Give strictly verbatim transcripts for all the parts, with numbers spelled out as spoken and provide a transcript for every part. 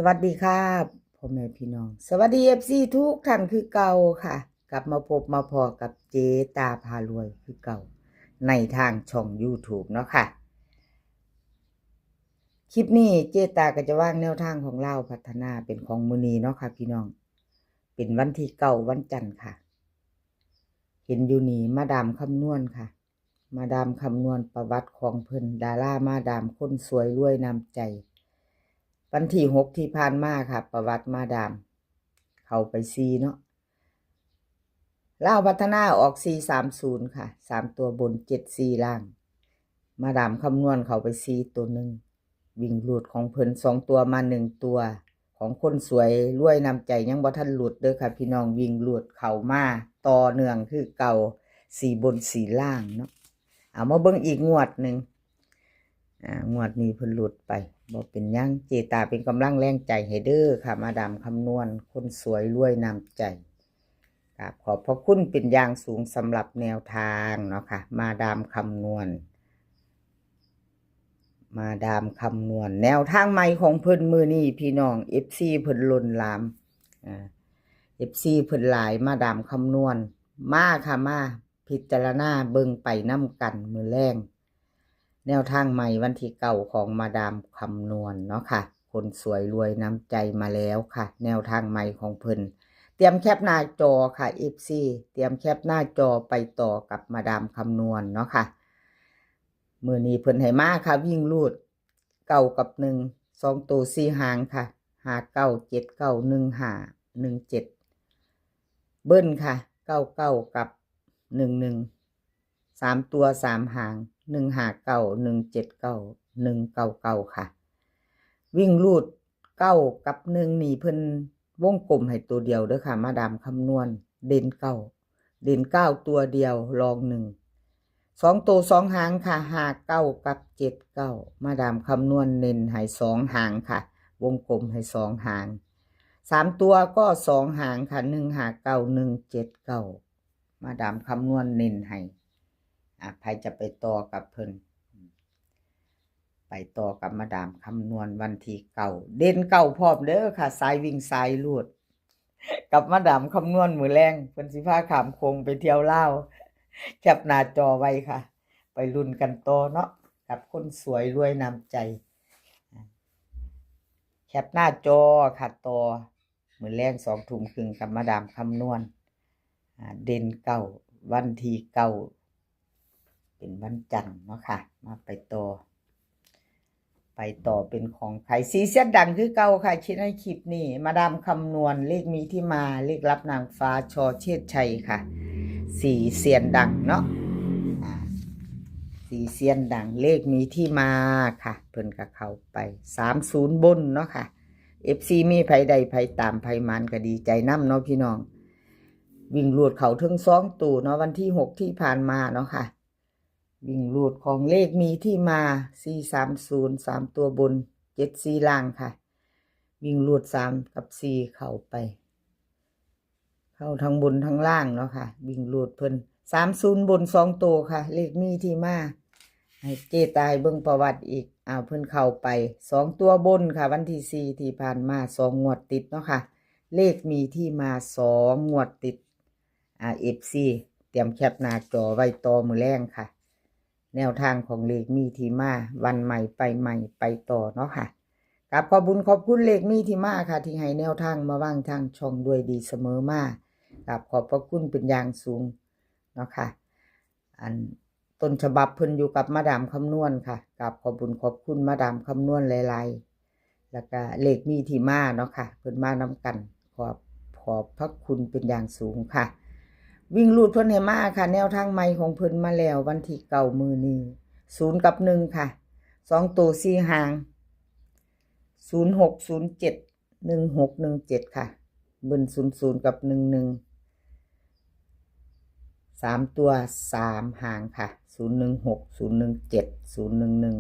สวัสดีค่ะ พ่อแม่พี่น้อง สวัสดี เอฟซี ทุกท่านคือเก่าค่ะ กลับมาพบมาพ้อกับเจตาพารวยคือเก่า ในทางช่อง YouTube เนาะค่ะ คลิปนี้เจตาก็จะวางแนวทางของลาวพัฒนาเป็นของมื้อนี้เนาะค่ะพี่น้อง เป็นวันที่เก้าวันจันทร์ค่ะ เห็นอยู่นี่มาดามคำนวณค่ะ มาดามคำนวณประวัติของเพิ่น ดารามาดามคนสวยรวยน้ำใจ วันที่หกที่ผ่านมาค่ะ ประวัติมาดาม เข้าไปสี่เนาะ ลาวพัฒนาออกสี่สามศูนย์ค่ะ สามตัวบน เจ็ดสี่ล่าง มาดามคำนวณเข้าไปสี่ตัวหนึ่ง วิ่งรูดของเพิ่นสองตัวมาหนึ่งตัว ของคนสวยรวยน้ำใจยังบ่ทันหลุดเด้อค่ะพี่น้อง วิ่งรูดเข้ามาต่อเนื่องคือเก่า สี่บนสี่ล่างเนาะ เอามาเบิ่งอีกงวดหนึ่ง อ่า งวดนี้เพิ่นหลุดไป บ่เป็นหยัง เจตาเป็นกำลังแรงใจให้เด้อค่ะ มาดามคำนวณคนสวยรวยน้ำใจ ครับ ขอบพระคุณเป็นอย่างสูงสำหรับแนวทางเนาะค่ะ มาดามคำนวณ มาดามคำนวณ แนวทางใหม่ของเพิ่นมื้อนี้พี่น้อง เอฟซี เพิ่นล้นหลาม อ่า เอฟซี เพิ่นหลาย มาดามคำนวณ มาค่ะ มาพิจารณาเบิ่งไปนำกันมื้อแลง แนวทางใหม่วันที่เก้าของมาดามคำนวณเนาะค่ะ คนสวยรวยน้ำใจมาแล้วค่ะ แนวทางใหม่ของเพิ่น เตรียมแคปหน้าจอค่ะ เอฟซี เตรียมแคปหน้าจอไปต่อกับมาดามคำนวณเนาะค่ะ มื้อนี้เพิ่นให้มาค่ะ วิ่งรูดเก้ากับหนึ่ง สองตัวสี่หางค่ะ ห้าเก้า เจ็ดเก้า หนึ่งห้า หนึ่งเจ็ด เบิ้ลค่ะ เก้าเก้า กับ หนึ่งหนึ่ง สามตัวสามหาง หนึ่งห้าเก้า หนึ่งเจ็ดเก้า หนึ่งเก้าเก้า ค่ะ วิ่งรูดเก้ากับหนึ่งนี่เพิ่นวงกลมให้ตัวเดียวเด้อค่ะ มาดามคำนวณ เด่นเก้า เด่นเก้าตัวเดียว รองหนึ่ง สองตัวสองหางค่ะ ห้าเก้า กับ เจ็ดเก้า มาดามคำนวณเน้นให้สองหางค่ะ วงกลมให้สองหาง สามตัวก็สองหางค่ะ หนึ่งห้าเก้า หนึ่งเจ็ดเก้า มาดามคำนวณเน้นให้ อ่ะ ใครจะไปต่อกับเพิ่น ไปต่อกับมาดามคำนวณวันที่เก้า เด่นเก้าพร้อมเด้อค่ะ สายวิ่งสายรูด กับมาดามคำนวณมื้อแลง เพิ่นสิพาข้ามโขงไปเที่ยวลาว แคปหน้าจอไว้ค่ะ ไปลุ้นกันต่อเนาะ กับคนสวยรวยน้ำใจ แคปหน้าจอค่ะ ต่อ มื้อแลงสองทุ่มครึ่งกับมาดามคำนวณ อ่า เด่นเก้า วันที่เก้า เป็นวันจันทร์เนาะค่ะ มาไปต่อ ไปต่อเป็นของใคร สี่เซียนดังคือเก่าค่ะ คิดในคลิปนี้ มาดามคำนวณ เลขมีที่มา เลขลับนางฟ้า ชอเชษชัยค่ะ สี่เซียนดังเนาะ อ่า สี่เซียนดัง เลขมีที่มาค่ะ เพิ่นก็เข้าไป สามศูนย์ บนเนาะค่ะ เอฟซี มีไผได้ไผตามไผหมานก็ดีใจนำเนาะพี่น้อง วิ่งรูดเข้าถึงสองตัวเนาะ วันที่หกที่ผ่านมาเนาะค่ะ วิ่งรูดของเลขมีที่มา สี่สามศูนย์ สามตัวบน เจ็ดสี่ล่างค่ะ วิ่งรูดสามกับสี่เข้าไป เข้าทั้งบนทั้งล่างเนาะค่ะ วิ่งรูดเพิ่น สามศูนย์ บนสองตัวค่ะ เลขมีที่มา ให้เจตาเบิ่งประวัติอีก อ้าว เพิ่นเข้าไปสองตัวบนค่ะ วันที่สี่ที่ผ่านมาสองงวดติดเนาะค่ะ เลขมีที่มาสองงวดติด อ่า เอฟซี เตรียมแคปหน้าจอไว้ต่อมื้อแลงค่ะ แนวทางของเลขมีที่มา วันใหม่ไปใหม่ไปต่อเนาะค่ะ กราบขอบบุญขอบคุณเลขมีที่มาค่ะ ที่ให้แนวทางมาวางทางช่องด้วยดีเสมอมา กราบขอบพระคุณเป็นอย่างสูงเนาะค่ะ อันต้นฉบับเพิ่นอยู่กับมาดามคำนวณค่ะ กราบขอบบุญขอบคุณมาดามคำนวณหลายๆ แล้วก็เลขมีที่มาเนาะค่ะ เพิ่นมานำกัน ขอบ ขอบพระคุณเป็นอย่างสูงค่ะ วิ่งรูดเพิ่นให้มาค่ะ แนวทางใหม่ของเพิ่นมาแล้ว วันที่เก้ามื้อนี้ ศูนย์กับหนึ่งค่ะ สองตัวสี่หาง ศูนย์หก ศูนย์เจ็ด หนึ่งหก หนึ่งเจ็ดค่ะ เบิ้ล ศูนย์ศูนย์ กับ หนึ่งหนึ่ง สามตัวสามหางค่ะ ศูนย์หนึ่งหก ศูนย์หนึ่งเจ็ด ศูนย์หนึ่งหนึ่ง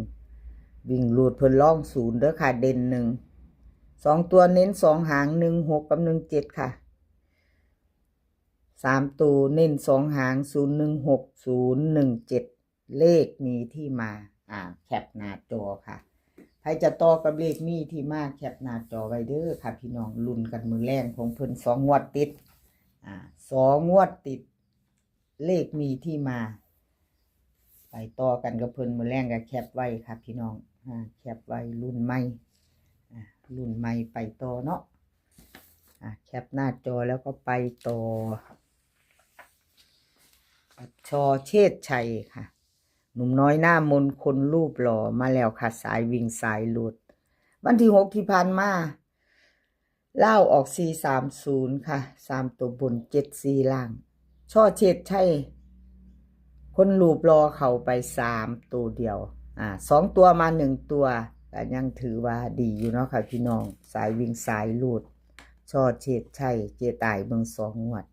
วิ่งรูดเพิ่นรองศูนย์เด้อค่ะ เด่นหนึ่ง สองตัวเน้นสองหาง หนึ่งหก กับ หนึ่งเจ็ดค่ะ สามตัวเน้นสองหาง ศูนย์หนึ่งหก ศูนย์หนึ่งเจ็ด เลขมีที่มา อ่า แคปหน้าจอค่ะ ไผจะต่อกับเลขมีที่มา แคปหน้าจอไว้เด้อค่ะพี่น้อง ลุ้นกันมื้อแลงของเพิ่นสองงวดติด อ่า สองงวดติด เลขมีที่มา ไปต่อกันกับเพิ่นมื้อแลง ก็แคปไว้ค่ะพี่น้อง อ่า แคปไว้ ลุ้นใหม่ อ่า ลุ้นใหม่ไปต่อเนาะ อ่า แคปหน้าจอแล้วก็ไปต่อ ชอเชษชัยค่ะ หนุ่มน้อยหน้ามนคนรูปหล่อมาแล้วค่ะ สายวิ่งสายหลุด วันที่หกที่ผ่านมา ลาวออกสี่สามศูนย์ค่ะ สามตัวบน เจ็ดสี่ล่าง ชอเชษชัย คนรูปหล่อเข้าไปสามตัวเดียว อ่า สองตัวมาหนึ่งตัว ก็ยังถือว่าดีอยู่เนาะค่ะพี่น้อง สายวิ่งสายหลุด ชอเชษชัย เจ๊ตายเบิ่งสองงวด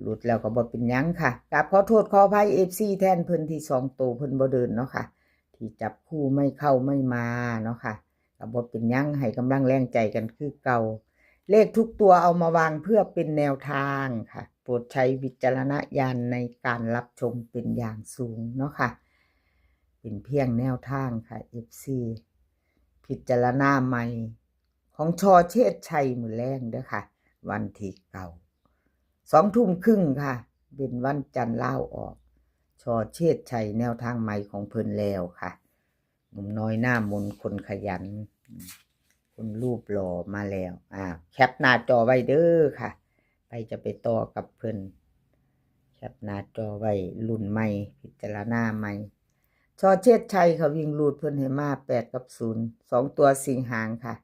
หลุดแล้วก็บ่เป็นหยังค่ะ กราบขอโทษขออภัย เอฟซี แทนเพิ่นที่สองตัวเพิ่นบ่เดินเนาะค่ะ ที่จับคู่ไม่เข้าไม่มาเนาะค่ะ ก็บ่เป็นหยัง ให้กำลังแรงใจกันคือเก่า เลขทุกตัวเอามาวางเพื่อเป็นแนวทางค่ะ โปรดใช้วิจารณญาณในการรับชมเป็นอย่างสูงเนาะค่ะ เป็นเพียงแนวทางค่ะ เอฟซี พิจารณาใหม่ ของชอเชษชัยมื้อแลงเด้อค่ะ วันที่เก้า สองทุ่มครึ่งค่ะ เป็นวันจันทร์ลาวออก ชอเชษชัยแนวทางใหม่ของเพิ่นแล้วค่ะ หนุ่มน้อยหน้ามนคนขยัน คนรูปหล่อมาแล้ว อ่า แคปหน้าจอไว้เด้อค่ะ ไปจะไปต่อกับเพิ่น แคปหน้าจอไว้ ลุ้นใหม่ พิจารณาใหม่ ชอเชษชัยค่ะ วิ่งรูดเพิ่นให้มาแปดกับศูนย์ สองตัวสี่หางค่ะ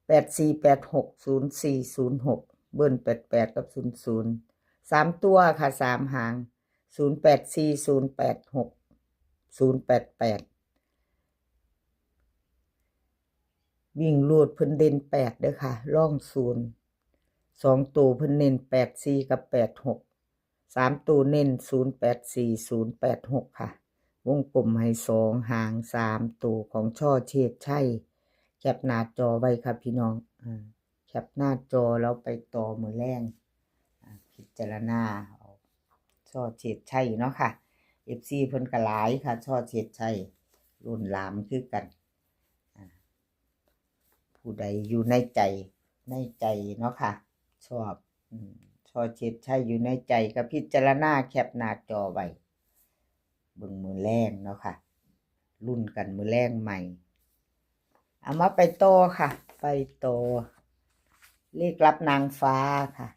แปดสี่ แปดหก ศูนย์สี่ ศูนย์หก เบิ้ลแปดแปดกับศูนย์ศูนย์ สามตัวค่ะ สามหาง ศูนย์แปดสี่ ศูนย์แปดหก ศูนย์แปดแปด วิ่งรูดเพิ่นเด่นแปดเด้อค่ะ ร่องศูนย์ สองตัวเพิ่นเน้นแปดสี่กับแปดหก สามตัวเน้นศูนย์แปดสี่ ศูนย์แปดหกค่ะ วงกลมให้สองหาง สามตัวของชอเชษชัย แคปหน้าจอไว้ค่ะพี่น้อง อ่า แคปหน้าจอแล้วไปต่อมื้อแลง อ่า พิจารณาเอาชอเชษชัยเนาะค่ะ เอฟซี เพิ่นก็หลายค่ะ ชอเชษชัย รุ่นหลามคือกัน อ่า ผู้ใดอยู่ในใจ ในใจเนาะค่ะ ชอบ อืม ชอเชษชัยอยู่ในใจก็พิจารณาแคปหน้าจอไว้ เบิ่งมื้อแลงเนาะค่ะ ลุ้นกันมื้อแลงใหม่ เอามาไปต่อค่ะ ไปต่อ เลขลับนางฟ้าค่ะ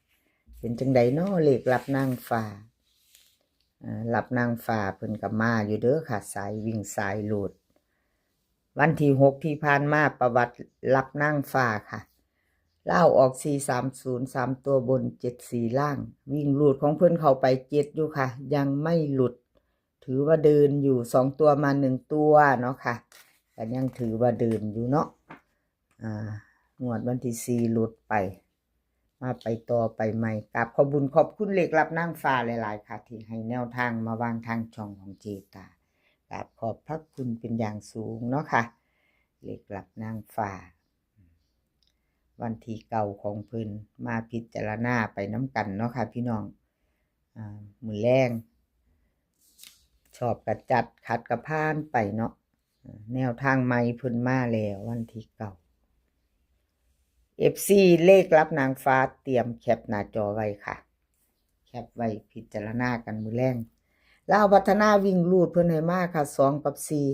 เป็นจังใดเนาะ เลขลับนางฟ้า อ่า ลับนางฟ้าเพิ่นก็มาอยู่เด้อค่ะ สายวิ่งสายหลุด วันที่หกที่ผ่านมา ประวัติลับนางฟ้าค่ะ ลาวออกสี่สามศูนย์ สามตัวบน เจ็ดสี่ล่าง วิ่งรูดของเพิ่นเข้าไปเจ็ดอยู่ค่ะ ยังไม่หลุด ถือว่าเดินอยู่ สองตัวมาหนึ่งตัวเนาะค่ะ ก็ยังถือว่าเดินอยู่เนาะ อ่า งวดวันที่สี่หลุดไป มาไปต่อไปใหม่ กราบขอบบุญขอบคุณเลขลับนางฟ้าหลายๆค่ะ ที่ให้แนวทางมาวางทางช่องของเจตา กราบขอบพระคุณเป็นอย่างสูงเนาะค่ะ เลขลับนางฟ้า วันที่เก้าของเพิ่น มาพิจารณาไปนำกันเนาะค่ะพี่น้อง อ่า มื้อแลง ชอบกะจัด ขัดกะผ่านไปเนาะ อ่า แนวทางใหม่เพิ่นมาแล้ว วันที่เก้า เอฟซี เลขลับนางฟ้า เตรียมแคปหน้าจอไว้ค่ะ แคปไว้พิจารณากันมื้อแลง ลาวพัฒนาวิ่งรูดเพิ่นให้มาค่ะ สองกับสี่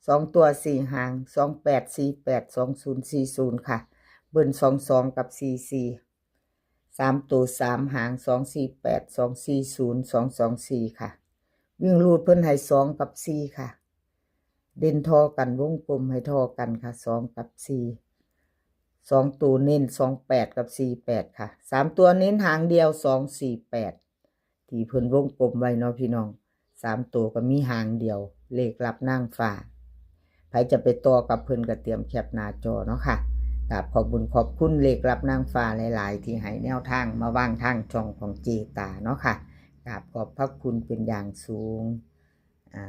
สองตัวสี่หาง สองแปดสี่แปด สองศูนย์สี่ศูนย์ค่ะ เบิ้ลสองสองกับสี่สี่ สามตัวสามหาง สองสี่แปด สองสี่ศูนย์ สองสองสี่ค่ะ วิ่งรูดเพิ่นให้สองกับสี่ค่ะ เด่นท่อกัน วงกลมให้ท่อกันค่ะ สองกับสี่ สองตัวเน้น สองแปดกับสี่แปดค่ะ สามตัวเน้นหางเดียว สองสี่แปด ที่เพิ่นวงกลมไว้เนาะพี่น้อง สามตัวก็มีหางเดียว เลขลับนางฟ้า ไผจะไปต่อกับเพิ่นก็เตรียมแคปหน้าจอเนาะค่ะ กราบขอบบุญขอบคุณเลขลับนางฟ้าหลายๆ ที่ให้แนวทางมาวางทางช่องของเจตาเนาะค่ะ กราบขอบพระคุณเป็นอย่างสูง อ่า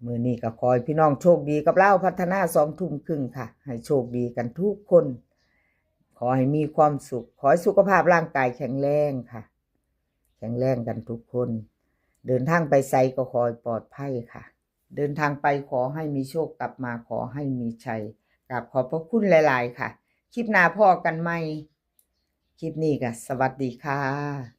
มื้อนี้ก็ขอให้พี่น้องโชคดีกับลาวพัฒนา สองทุ่มครึ่งค่ะ ให้โชคดีกันทุกคน ขอให้มีความสุข ขอให้สุขภาพร่างกายแข็งแรงค่ะ แข็งแรงกันทุกคน เดินทางไปไสก็ขอให้ปลอดภัยค่ะ เดินทางไปขอให้มีโชค กลับมาขอให้มีชัย กราบขอบพระคุณหลายๆ ค่ะ คลิปหน้าพ้อกันใหม่ คลิปนี้ก็สวัสดีค่ะ